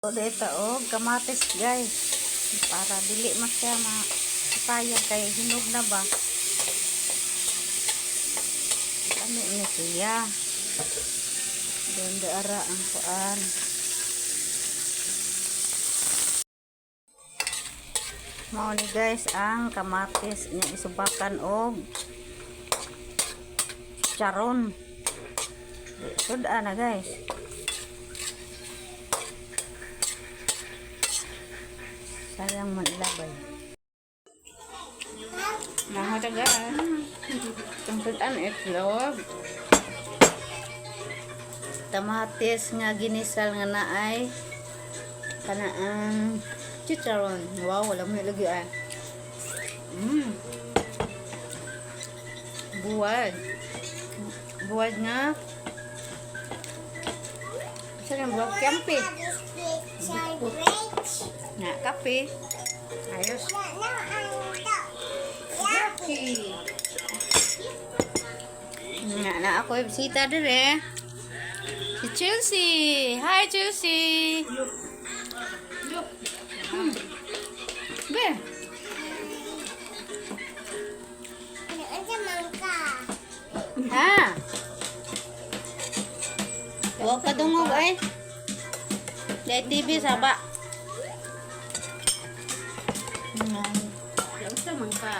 Dito oh, kamatis, guys. Para dili mas siya mapayag kay hinog na ba. Ano ni siya? Doon ara ang kuan. Mao ni, guys, ang kamatis niya isubakan og charon. Suda na, guys. Sayang man ilabay. Mahalaga. Itong sudan itlog. Kamatis nga ginisal nga naay kanaang chicharon. Wow, wala mo lagi ay. Buwad. Buwad nga. Saan ang buwad? Kampi. Nga, kape. Ayos. Yucky. Nga na ako bisita dire. Si Chelsea. Hi, Chelsea. Be. Ha? Wa pa dungog ay. Dahil TV saba. Unsa man ka?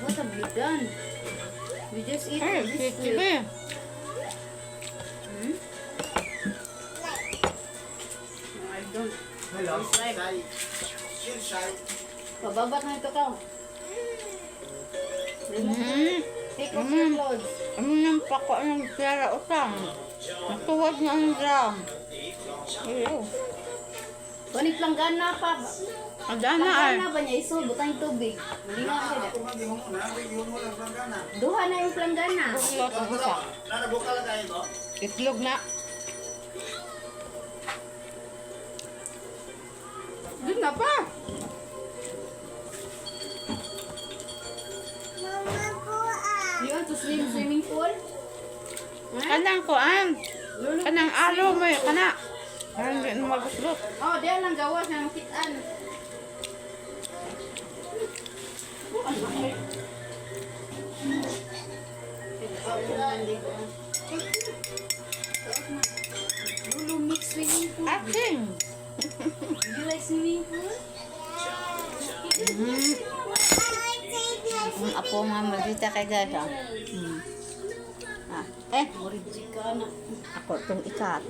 What have you done? We just eat Ay, this TV. Hmm? I don't. Hello. Like. Sai. Chill sai. Pababat na ito ka. Take off your clothes. Ano nang pako ng pera utang? Natuwad na ang drum. Ayaw. Kunin planggana pa. Adana ay. Planggana ba niya isul? Butang tubig. Hindi nga sila. Ako nga gihungo na, gihungo lang planggana. Duha na yung planggana. Itlog ang isa. Nanabuka lang kayo ko. Itlog na. Doon na pa. You want to swim swimming pool? Kanang kuan. Lulu, Kanang alo mo kana. Parang di na maguslot. Oh, diyan lang gawas na makitaan. Lulu mix swimming pool. Aking. Do you like swimming pool? Ang apo nga maldita kay guys ah. Ah, eh, Murigika na. Ako itong ikat.